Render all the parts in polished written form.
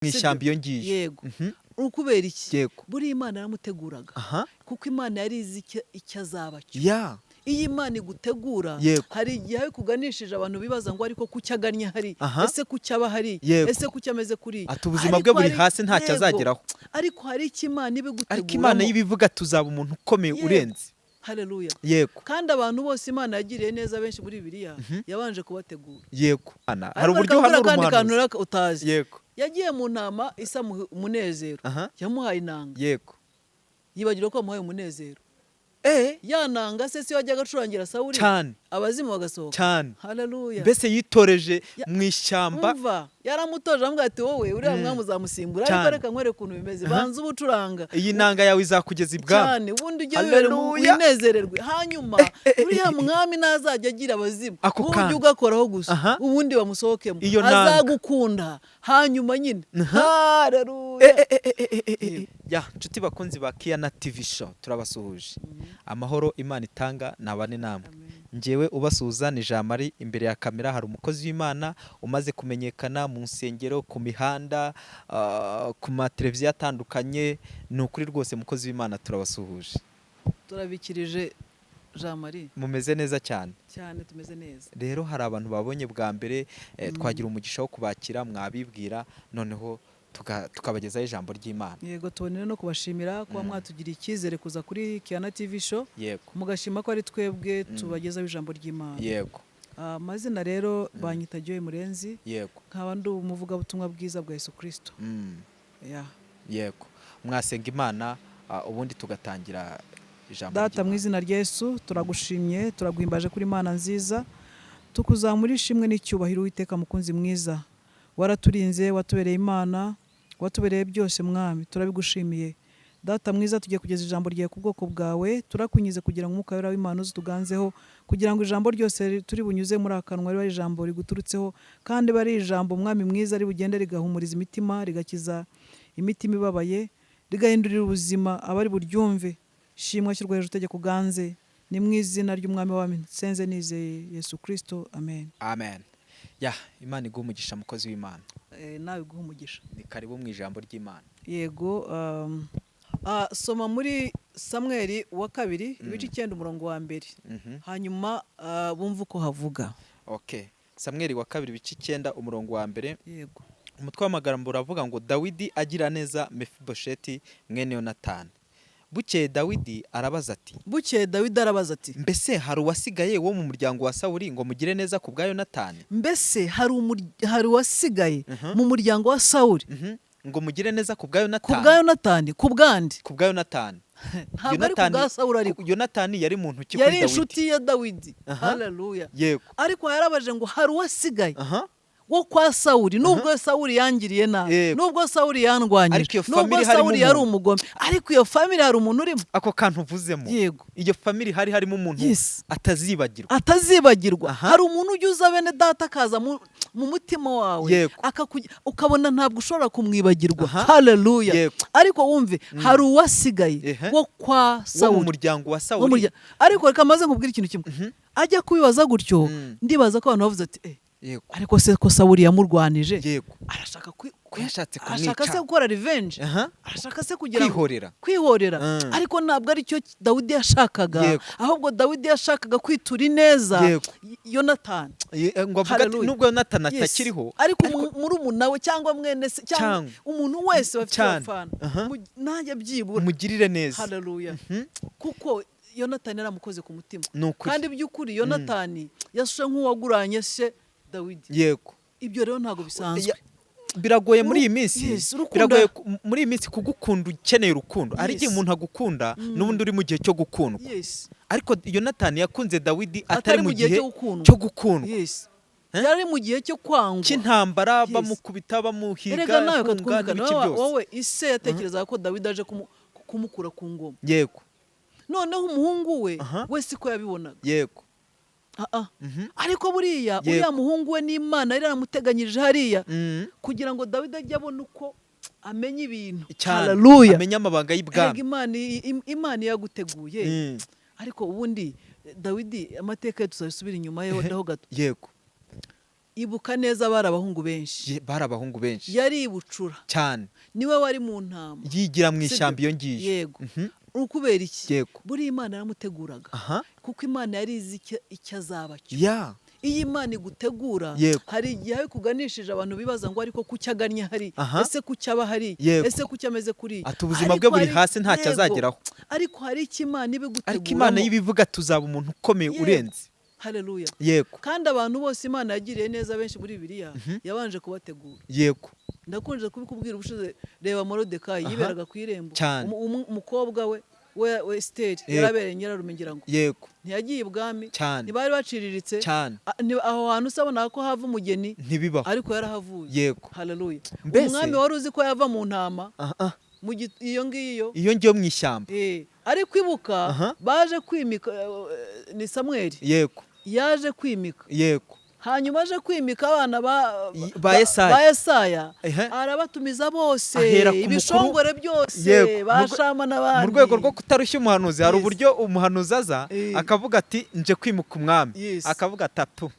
Mu ishyamba iyo ngiyo. Yego. Ukubera iki? Buriya Imana yaramuteguraga, kuko Imana yari izi icyo azaba cyo. Iyo Imana igutegura, hari igihe aho ikuganishije abantu bibaza ngo: "Ariko kuki agannye hari? Ese kuki aba hari? Ese kuki ameze kuri?" Ati ubuzima bwe buri hasi, ntacyo azageraho. Ariko hari icyo Imana iba Ariko Imana iguteguramo. y'ibivuga tuzaba umuntu ukomeye urenze. Haleluya. Kandi abantu bose Imana yagiriye neza, benshi muri Bibiliya, yabanje kubategura. Yego. Ana, hari Ariko uburyo reka nkubwire uhanura akandi kantu umuhanuzi. rero utazi. Yagiye mu ntama isa umunezero. Yamuhaye inanga. Yibagirwa ko yamuhaye umunezero. Ya nanga se si yo yajyaga acurangira Sawuli, abazimu bagasohoka? Cyane. Haleluya. Mbese yitoreje mu ishyamba. Umva, yaramutoje, aramubwira ati: "Wowe uriya mwami uzamusimbura, ariko reka nkwereke ukuntu bimeze. Banza uba ucuranga Iyi nanga yawe izakugeza ibwami. cyane, ubundi ujye wibera Haleluya. winezererwe. Hanyuma uriya mwami nazajya agira abazimu, Ako wowe ujye kantu. ugakoraho gusa, ubundi bamusohokemo." Iyo nanga. Azagukunda hanyuma nyine. Haleluya. Ya nshuti bakunzi ba Kiyana TV Show, turabasuhuje. Amahoro Imana itanga nabane namwe. Njyewe ubasuhuza ni Jean Marie. Imbere ya kamera hari umukozi w'Imana umaze kumenyekana mu nsengero, ku mihanda, ku mateleviziyo atandukanye. Ni ukuri rwose, mukozi w'Imana, turabasuhuje. Turabikirije, Jean Marie. Mumeze neza cyane? Cyane, tumeze neza. Rero hari abantu babonye bwa mbere, twagira umugisha wo kubakira, mwabibwira, noneho tukabagezaho ijambo ry'Imana. Yego, tubonere no kubashimira kuba mwatugiriye icyizere kuza kuri Kiyana TV Show, mugashima ko ari twebwe tubagezaho ijambo ry'Imana. Amazina rero banyita Joy Murenzi, nkaba ndi umuvugabutumwa bwiza bwa Yesu Kristo. Yeah. Yego, mwasenga Imana, ubundi tugatangira ijambo Data, mu ry'Imana. izina rya Yesu, turagushimye, turaguhimbaje kuri Imana nziza, tukuzamura ishimwe n'icyubahiro. Uwiteka mukunzi mwiza, waraturinze, watubereye Imana, watubereye byose. Mwami, turabigushimiye. Data mwiza, tugiye kugeza ijambo ryawe ku bwoko bwawe. Turakunyize kugira ngo Umwuka Wera w'Imana uze utuganzeho, kugira ngo ijambo ryose turi bunyuze muri akanwa ribe ari ijambo riguturutseho, kandi ribe ari ijambo, Mwami mwiza, ribugende rigahumuriza imitima, rigakiza imitima ibabaye, rigahindurira ubuzima abari buryumve. Shimwa, shyirwa hejuru, utegeko uganze. Ni mu izina ry'Umwami w'abami nsenze nizeye, Yesu Kristo, amen. Amen. Ya, Imana iguhe umugisha, mukozi w'Imana. Nawe iguhe umugisha. Ni karibu mu ijambo ry'Imana. Yego. Soma muri Samweli wa Kabiri, ibice 9, umurongo wa mbere, hanyuma bumve uko havuga. Okay, Samweli wa Kabiri, ibice 9, umurongo wa mbere. Yego. Umutwe w'amagambo uravuga ngo: "Dawidi agira neza Mefibosheti mwene Yonatani." Bukeye Dawidi arabaza ati: Bukeye Dawidi arabaza ati: "Mbese hari uwasigaye wo mu muryango wa Sawuli ngo mugire neza ku bwa Yonatani?" Mbese hari uwasigaye mu muryango wa Sawuli Ngo mugire neza ku bwa ku Yonatani. bwa Yonatani? Ku bwandi? Ku bwa Yonatani. Ntabwo ari ku bwa Sawuli, ariko Yonatani yari muntu ki kuri yari Dawidi? Inshuti ya Dawidi. Haleluya. Ariko yarabaje ngo: "Hari uwasigaye wo kwa Sawuli? Nubwo Sawuli yangiriye nabi, nubwo Sawuli yandwanyije, Ariko iyo nubwo family harimo Sawuli yari umuntu. umugome, ariko iyo family hari umuntu urimo." Ako kantu uvuzemo, iyo family hari harimo umuntu atazibagirwa. Atazibagirwa. Hari umuntu ujya uza, bene data, akaza mu mutima wawe, ukabona ntabwo ushobora kumwibagirwa. Haleluya. Ariko wumve, hari uwasigaye wo kwa Wo mu Sawuli, muryango wa wo Sawuli. Ariko reka maze nkubwire ikintu kimwe. Ajya kubibaza gutyo, ndibaza ko abantu bavuze ati: "Ariko se ko Sawuli yamurwanije, arashaka Ko yashatse arashaka se kumwica. gukora revenge? Arashaka se kugira ngo Kwihorera. kwihorera?" Ariko ntabwo aricyo Dawidi yashakaga. Ahubwo Dawidi yashakaga kwitura ineza Yonatani. Ngo avuga ati: Hallelujah. "Nubwo Yonatani atakiriho," Ariko murumuna we cyangwa mwene se cyangwa umuntu wese bafite abafana, nanjye byibura mugirire neza. Haleluya. Kuko Yonatani yaramukoze ku mutima. Ni ukuri. Kandi by'ukuri Yonatani yashe nk'uwaguranye se Dawidi. Ibyo rero ntabwo bisanzwe. Biragoye muri iyi minsi. Yes, urukundo- Biragoye muri iyi minsi kugukunda ukeneye urukundo. Hari igihe umuntu agukunda n'ubundi uri mu gihe cyo gukundwa. Ariko Yonatani yakunze Dawidi atari mu gihe cyo gukundwa. Cyo gukundwa. Eh? Yari mu gihe cyo kwangwa, cy'intambara, bamukubita, bamuhiga, Erega nawe ahunga, katwumvikana, n'ibiki wowe, byose. wowe ise yatekerezaga ko Dawidi aje kumukura ku ngoma. Noneho umuhungu we, we siko yabibonaga. Ah, ah. Ariko buriya uriya muhungu we n'Imana yari yaramuteganyirije hariya kugira ngo Dawidi ajye abona uko amenya ibintu. Cyane. Haleluya. Amenya amabanga Erega y'ibwami. Imana yaguteguye. Ariko ubundi Dawidi, amateka ye tuzabisubira inyuma ye ho gato. Ibuka neza, bari abahungu benshi. Bari abahungu benshi. Yari ibucura. Cyane. Niwe wari mu ntama. Yigira mu Sibyo? ishyamba iyo ngiyo. Yego. Ukubera iki? Buriya Imana yaramuteguraga, kuko Imana yari izi icyo azaba cyo. Iyo Imana igutegura, hari igihe aho ikuganishije abantu bibaza ngo ariko kuki agannye hari, ese kuki aba hari, ese kuki ameze kuri. Ati ubuzima bwe buri hasi, ntacyo azageraho. Ariko hari icyo Imana ibiguteguramo. Ariko Imana y'ibivuga tuzaba umuntu ukomeye urenze. Haleluya. Kandi abantu bose Imana yagiriye neza, benshi muri Bibiliya yabanje kubategura. Ndakunze kubikubwira ubushize. Reba Morodekayi, yiberaga ku irembo. Umukobwa we Esiteri yarabereye nyirarume, ngira ngo ntiyagiye ibwami? Ntibari baciriritse? Aho hantu usabona ko hava umugeni? Ntibibaho. Ariko yarahavuye. Haleluya. Mbese Umwami wari uzi ko yava mu ntama, mu iyo ngiyo. Iyo ngiyo mu ishyamba. Ariko ibuka, baje kwimika, ni Samweli yaje kwimika. Hanyuma aje kwimika abana ba Yesaya. Ba Yesaya, arabatumiza bose, Ahera ku mukuru. ibishongore byose, ba Shama n'abandi. Mu rwego rwo kutarushya umuhanuzi, hari uburyo umuhanuzi aza akavuga ati nje kwimuka umwami, akavuga ati atu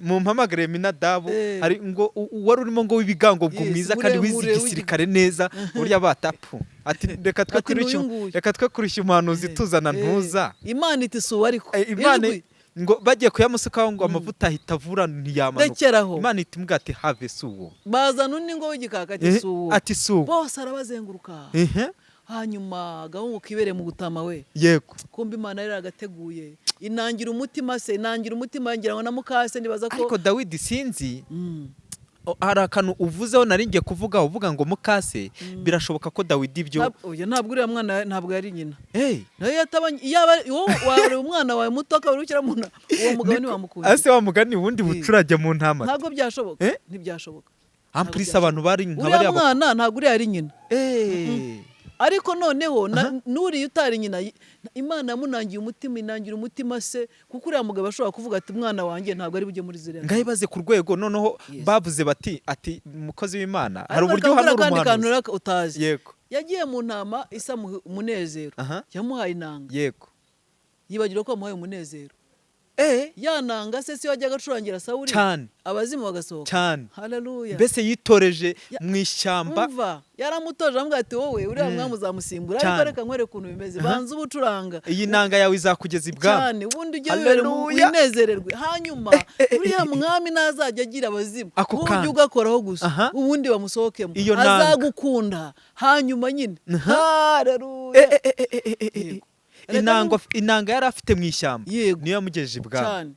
mumpamagare Minadabu. Hari ngo uwari urimo ngo w'ibigango ngo mwiza kandi wize muremure, igisirikare neza, burya batapu ati reka twe Ati, kurushya "N'uyu nguyu." reka twe kurushya umuhanuzi tuzana ntuza. Imana iti si uwo ariko. Imana Ijwi. ngo bagiye kuyamusukaho ngo amavuta ahita avura, ntiyamanuka. Rekeraho. Imana ihita imubwira ati have, si uwo. Bazana undi ngo w'igikaka, ati si uwo. Ati si uwo. Bose arabazenguruka. Hanyuma agahungu kibereye mu gutama we. Kumva Imana yari yagateguye, inangira umutima se, inangira umutima, ngira ngo na mukase ndibaza ko Ariko Dawidi sinzi, hari akantu uvuzeho nari ngiye kuvuga, uvuga ngo mukase, birashoboka ko Dawidi ibyo Oya, ntabwo uriya mwana ntabwo yari nyina. Hey. Nayo yataba yaba wowe wareba umwana wawe muto akaba uri mu uwo mugabo, ntiwamukunda. Ase wa mugani wundi bucura ajya mu ntama. Ntabwo byashoboka. Eh? Ntibyashoboka. En plus abantu bari nka Uriya bariya mwana ntabwo uriya ari nyina. Ariko noneho n'uriya utari nyina, Imana yamunangiye umutima, inangira umutima se, kuko uriya mugabo ashobora kuvuga ati umwana wanjye ntabwo ari bujye muri ziriya. Ngaho ibaze ku rwego noneho bavuze bati ati umukozi w'Imana hari Ariko uburyo reka nkubwire uhanura akandi kantu umuhanuzi. rero utazi. Yagiye mu ntama isa umunezero. Yamuhaye inanga. Yibagirwa ko yamuhaye umunezero. Ya nanga se si yo yajyaga acurangira Sawuli? Cyane. Abazimu bagasohoka. Cyane. Haleluya. Mbese yitoreje mu ishyamba. Umva, yaramutoje, aramubwira ati wowe uriya mwami uzamusimbura, ariko reka nkwereke ukuntu bimeze, banza uba ucuranga. Iyi nanga yawe izakugeza ibwami. Cyane, ubundi ujye wibera Haleluya. winezererwe, hanyuma uriya mwami nazajya agira abazimu, Ako wowe ujye kanya. ugakoraho gusa, ubundi bamusohokemo. Iyo nanga. Azagukunda hanyuma nyine. Haleluya. Yego. Reka Inanga yari afite mu ishyamba niyo yamugejeje ibwami. Cyane.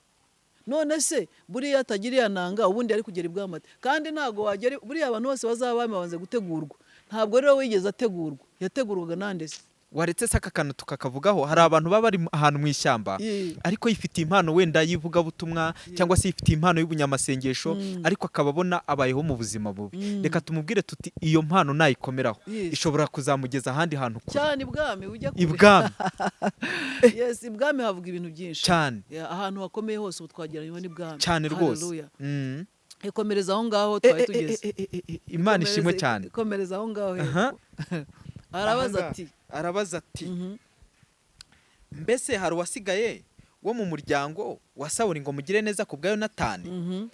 None se buriya atagira iriya nanga, ubundi yari kugera ibwami ate? Kandi ntabwo wagera buriya, abantu bose bazaba babanze gutegurwa. Ntabwo rero wigeze ategurwa, yategurwaga nande se? Waretse se aka kantu tukakavugaho? Hari abantu baba bari ahantu mu ishyamba, ariko yifitiye impano wenda y'ivugabutumwa cyangwa se yifitiye impano y'ubunyamasengesho, ariko akaba abona abayeho mu buzima bubi. Reka tumubwire tuti iyo mpano nayikomeraho, ishobora kuzamugeza ahandi hantu kure. Cyane, ibwami ujya kure. Ibwami. Yes, ibwami havuga ibintu byinshi. Cyane. Yeah, ahantu hakomeye hose ubu twageranywa n'ibwami. Cyane rwose. Haleluya. Ikomereza aho ngaho twari tugeze. Imana ishimwe cyane. Ikomereza aho ngaho hepfo. Arabaza Ahangaha, ati arabaza ati mbese hari uwasigaye wo mu muryango wa Sawuli ngo mugire neza ku bwa Yonatani?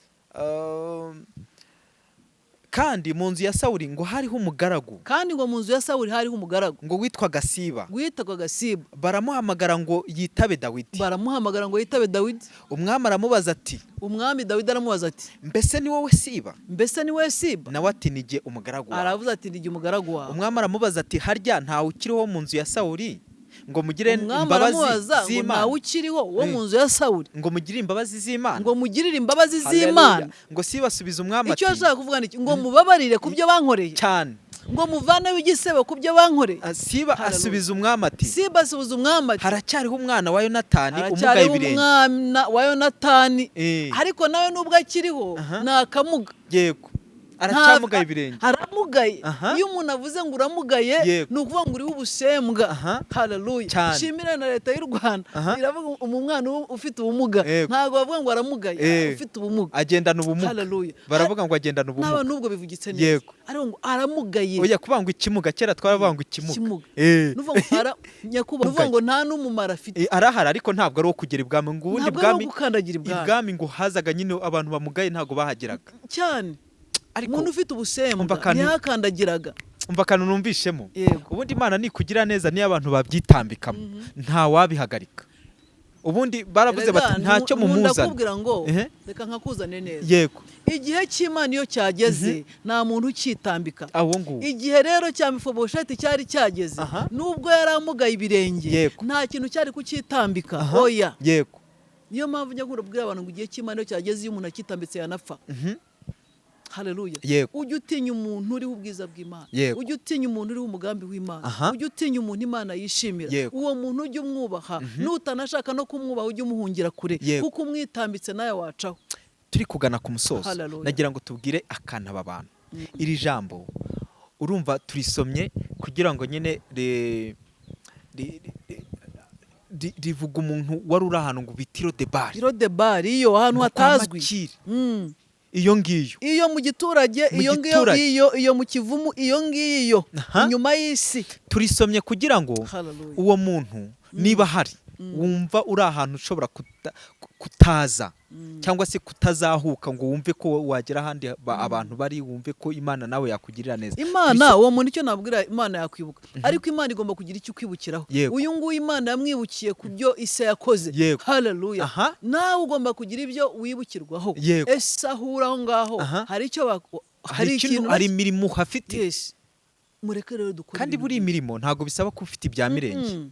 Kandi mu nzu ya Sawuli ngo hariho umugaragu. Kandi ngo mu nzu ya Sawuli hariho umugaragu ngo witwaga Siba. Witwaga Siba. Baramuhamagara ngo yitabe Dawidi. Baramuhamagara ngo yitabe Dawidi. Umwami aramubaza ati Umwami Dawidi aramubaza ati mbese ni wowe Siba? Mbese ni wowe Siba? Nawe ati ni jye umugaragu wawe. Aravuze ati ni jye umugaragu wawe. Umwami aramubaza ati harya ntawe ukiriho mu nzu ya Sawuli ngo mugire Umwami imbabazi aramubaza ngo z'Imana? ntawe ukiriho wo mu nzu ya Sawuli ngo mugire imbabazi z'Imana? Ngo mugirire imbabazi Haleluya. z'Imana. Ngo Siba asubiza umwami Icyo ati yashaka kuvuga ni iki? Ngo mubabarire ku byo bankoreye, cyane ngo muvaneho igisebo ku byo bankoreye. Siba Haleluya. asubiza umwami ati Siba asubiza umwami ati haracyariho umwana wa Yonatani umugaye haracyariho ibirenge. umwana wa Yonatani, ariko nawe nubwo akiriho ni akamuga. Yego, Aracyamugaye ibirenge. Aramugaye. Aha. Iyo umuntu avuze ngo uramugaye, ni ukuvuga ngo uriho ubusembwa. Aha. Haleluya. Cyane. Shimira na leta y'u Rwanda, iravuga umwana ufite ubumuga, ntabwo bavuga ngo aramugaye, ufite ubumuga. Agendana ubumuga. Haleluya. Baravuga ngo agendana N'aba ubumuga. n'ubwo bivugitse neza, ariko ngo aramugaye. Oya, kuvuga ngo ikimuga, kera twaravuga ngo ikimuga. Ikimuga. Nuvuga ngo nyakubahwa, nuvuga ngo nta n'umumaro afite. Arahari, ariko ntabwo ari uwo kugera ibwami, ngo ubundi Ntabwo ari uwo ibwami gukandagira ibwami. Ibwami ngo hazaga nyine abantu bamugaye, ntabwo bahageraga. Cyane. Ariko umuntu ufite ubusembwa umva akantu- ntihakandagiraga. Umva akantu numvishemo. Ubundi Imana nikugira neza, niyo abantu babyitambikamo, nta wabihagarika. Ubundi baravuze Erega, bati ntacyo nkunda mumuzana. Kubwira ngo reka nkakuzane neza. Igihe cy'Imana iyo cyageze, nta muntu ukitambika. Awo nguwo. Igihe rero cya Mefibosheti cyari cyageze, nubwo yari amugaye ibirenge, nta kintu cyari kucyitambika. Oya. Niyo mpamvu njya nkunda kubwira abantu ngo igihe cy'Imana iyo cyageze, iyo umuntu akitambitse yanapfa. Haleluya. Ujye utinya umuntu uriho ubwiza bw'Imana. Ujye utinya umuntu uriho umugambi w'Imana. Ujye utinya umuntu Imana yishimira. Uwo muntu ujye umwubaha. Nutanashaka no kumwubaha, ujye umuhungira kure, kuko umwitambitse nawe wacaho. Turi kugana ku musozo. Hallelujah. Nagira ngo tubwire akantu aba bantu. Iri jambo urumva turisomye kugira ngo nyine rivuga umuntu wari uri ahantu ngo bita Lodebari. Lodebari, iyo ahantu Ngo kwa hatazwi. Makiri. Iyo ngiyo. Iyo mu giturage. Mu Iyo ngiyo. giturage. Iyo mu kivumu, iyo ngiyo, inyuma y'isi. Turisomye kugira ngo Hallelujah. uwo muntu niba ahari, wumva uri ahantu ushobora kutaza cyangwa se kutazahuka, ngo wumve ko wagera ahandi abantu bari, wumve ko Imana nawe yakugirira neza. Imana, uwo muntu icyo nabwira, Imana yakwibuka, ariko Imana igomba kugira icyo ukwibukiraho. Uyu nguyu Imana yamwibukiye ku byo ise yakoze. Haleluya. Nawe ugomba kugira ibyo wibukirwaho. Ese aho uri aho ngaho, hari icyo hari hari ikintu ikintu hari imirimo uhafite. Yes, mureke rero dukore Kandi ibintu buri byiza. mirimo ntabwo bisaba ko ufite ibya mirenge.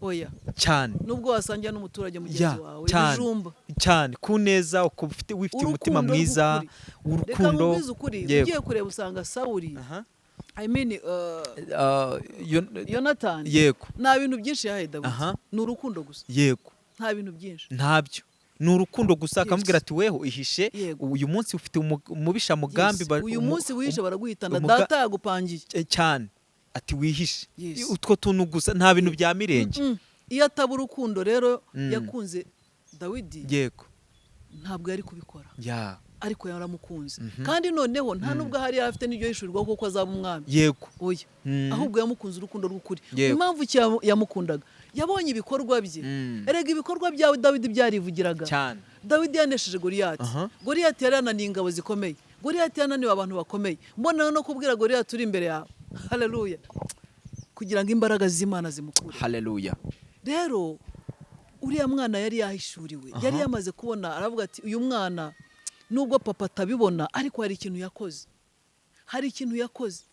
Oya. Cyane. Nubwo wasangira n'umuturage mugenzi wawe cyane. ibijumba. Cyane, ku neza, ukaba ufite wifitiye umutima Urukundo mwiza. rw'ukuri. Reka Urukundo. nkubwize ukuri, ugiye kureba usanga Sawuri, I mean, Yonatani, nta bintu byinshi yahaye Dawidi. Ni urukundo gusa. Nta bintu byinshi. Ntabyo, ni urukundo gusa. Akamubwira ati weho ihishe, uyu munsi ufite umubisha mugambi. Uyu munsi wihishe baraguhitana, data yagupangiye. Cyane, ati wihishe. Utwo tuntu gusa, nta bintu bya mirenge. Iyo ataba urukundo rero yakunze Dawidi, ntabwo yari kubikora. Ariko yaramukunze, kandi noneho nta nubwo ahari yari afite n'iryo hishurirwa kuko azaba umwami. Oya. Ahubwo yamukunze urukundo rw'ukuri. Impamvu ki yamukundaga? Yabonye ibikorwa bye. Erega ibikorwa byawe Dawidi byarivugiraga. Dawidi yanesheje Goriyati. Goriyati yari yananiye ingabo zikomeye, Goriyati yananiwe abantu bakomeye. Mbona no kubwira Goriyati uri imbere yawe, haleluya, kugira ngo imbaraga z'Imana zimukure. Haleluya. Rero uriya mwana yari yahishuriwe, yari yamaze kubona, aravuga ati uyu mwana nubwo papa atabibona, ariko hari ikintu yakoze, hari ikintu yakoze,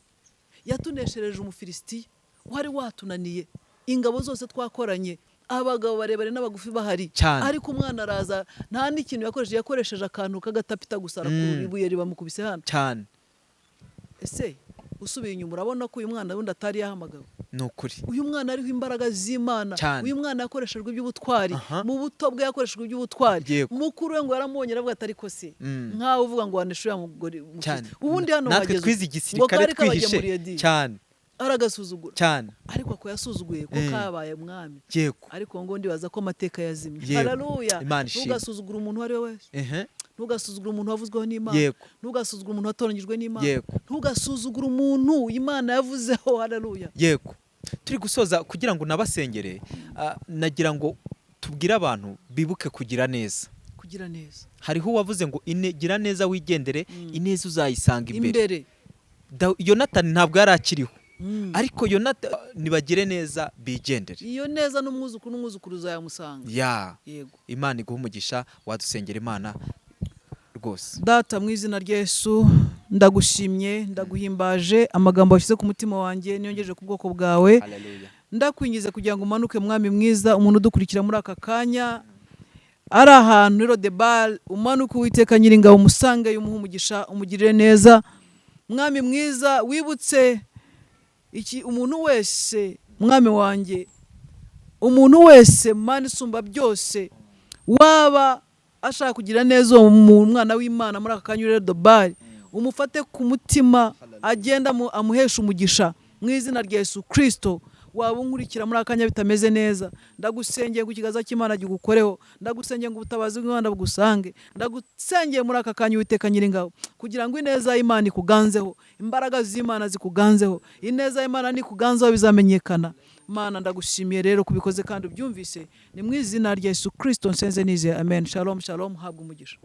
yatuneshereje Umufilisitiya wari watunaniye, ingabo zose twakoranye, abagabo barebare n'abagufi bahari. Ariko umwana araza, nta n'ikintu yakoresheje, yakoresheje akantu k'agatapita gusa, arakurura ibuye ribamukubise hano. Ese usubiye inyuma urabona ko uyu mwana wundi atari yahamagawe? Ni ukuri. Uyu mwana ariho imbaraga z'Imana. Uyu mwana yakoreshejwe iby'ubutwari. Mu buto bwe yakoreshejwe iby'ubutwari. Mukuru we ngo yaramubonye, aravuga ati ariko se nkawe uvuga ngo wanesha uriya mugore ubundi hano Natwe wageze twize ngo igisirikare kari twihishe. kabagemuriye di aragasuzugura. Ariko ako yasuzuguye ko kabaye mwami. Ariko ngo ndibaza ko amateka yazimye. Haleluya. Imana ishimwe. Ntugasuzugure umuntu uwo ari we wese. Ntugasuzugure umuntu wavuzweho n'Imana. Ntugasuzugure umuntu watoranyijwe n'Imana. Ntugasuzugure umuntu Imana yavuzeho. Haleluya. Yego, turi gusoza kugira ngo nabasengere. Nagira ngo tubwire abantu bibuke kugira neza. Kugira neza. Hariho uwavuze ngo gira neza wigendere, ineza uzayisanga imbere. Imbere. Yonatani ntabwo yari akiriho, ariko Yonatani, nibagire neza bigendere. Iyo neza n'umwuzukuru n'umwuzukuru uzayamusanga. Yego. Imana iguha umugisha, wadusengera Imana rwose. Data, mu izina rya Yesu, ndagushimye, ndaguhimbaje. Amagambo washyize ku mutima wanjye niyongeje ku bwoko bwawe. Haleluya. Ndakwingize kugira ngo umanuke, mwami mwiza. Umuntu udukurikira muri aka kanya ari ahantu Lodebari, umanuke, Uwiteka Nyiringabo, umusange, umuhe umugisha, umugirire neza. Mwami mwiza, wibutse iki umuntu wese, mwami wanjye, umuntu wese, Mana isumba byose, waba ashaka kugira neza uwo mwana w'Imana muri aka kanya uri Lodebari. Umufate ku mutima, agenda amuhesha umugisha mu izina rya Yesu Kirisito. Waba unkurikira muri akanya bitameze neza, ndagusengeye ngo ikiganza cy'Imana gigukoreho, ndagusengeye ngo ubutabazi bw'Imana bugusange, ndagusengeye muri aka kanya, Uwiteka Nyiringabo, kugira ngo ineza y'Imana ikuganzeho, imbaraga z'Imana zikuganzeho. Ineza y'Imana nikuganzeho bizamenyekana. Mana, ndagushimiye rero kubikoze kandi ubyumvise. Ni mu izina rya Yesu Kirisito nsenze nizeye, amen. Shalom, shalom, habwa umugisha.